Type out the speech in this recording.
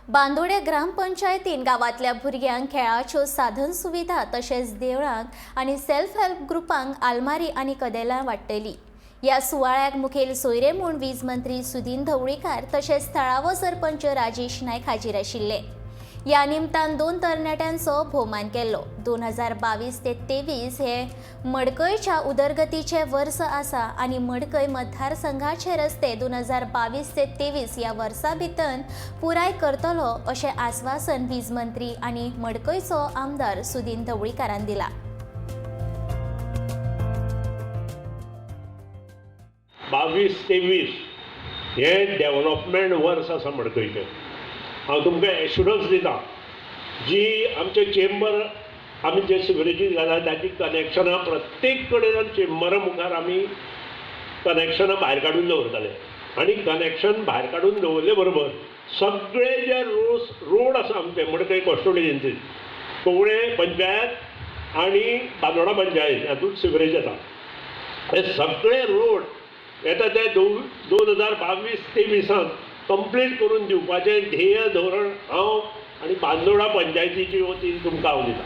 बांदोड्या ग्रामपंचायतीन गांवांतल्या भुरग्यांक खेळाच्यो साधन सुविधा तशेंच देवळांक आनी सेल्फ हेल्प ग्रुपांक आलमारी आनी कदेलां वाडटली. ह्या सुवाळ्याक मुखेल सोयरे म्हूण वीज मंत्री सुदीन ढवळीकार तशेंच थळावो सरपंच राजेश नायक हाजीर आशिल्ले. ह्या निमतान दोन तरणाट्यांचो भोवमान केल्लो. 2022 ते 23 हे मडकयच्या उदरगतीचे वर्स आसा आनी मडकय मतदारसंघाचे रस्ते 2022 ते 23 ह्या वर्सा भितर पुराय करतलो अशें आस्वासन वीज मंत्री आनी मडकयचो आमदार सुदीन ढवळीकारान दिला. 22-23 हें डेवलॉपमेंट वर्स आसा मडकयचें. हांव तुमकां एश्युरन्स दिता, जी आमचे चेंबर आमी जे सिवरेजी घाला ताची कनेक्शनां प्रत्येक कडेन चेंबरा मुखार आमी कनेक्शनां भायर काडून दवरतले आनी कनेक्शन भायर काडून दवरले बरोबर सगळे जे रोस रोड आसा आमचे मडकय कॉन्स्टिट्युएन्सीन, कवळे पंचायत आनी बांदोडा पंचायत हातूंत सिवरेज येता, हे सगळे रोड येता ते 2022-23आंत कंप्लीट करून दिवपाचें ध्येय धोरण हांव आनी बांदोडा पंचायतीची वतीन तुमकां हांव दितां.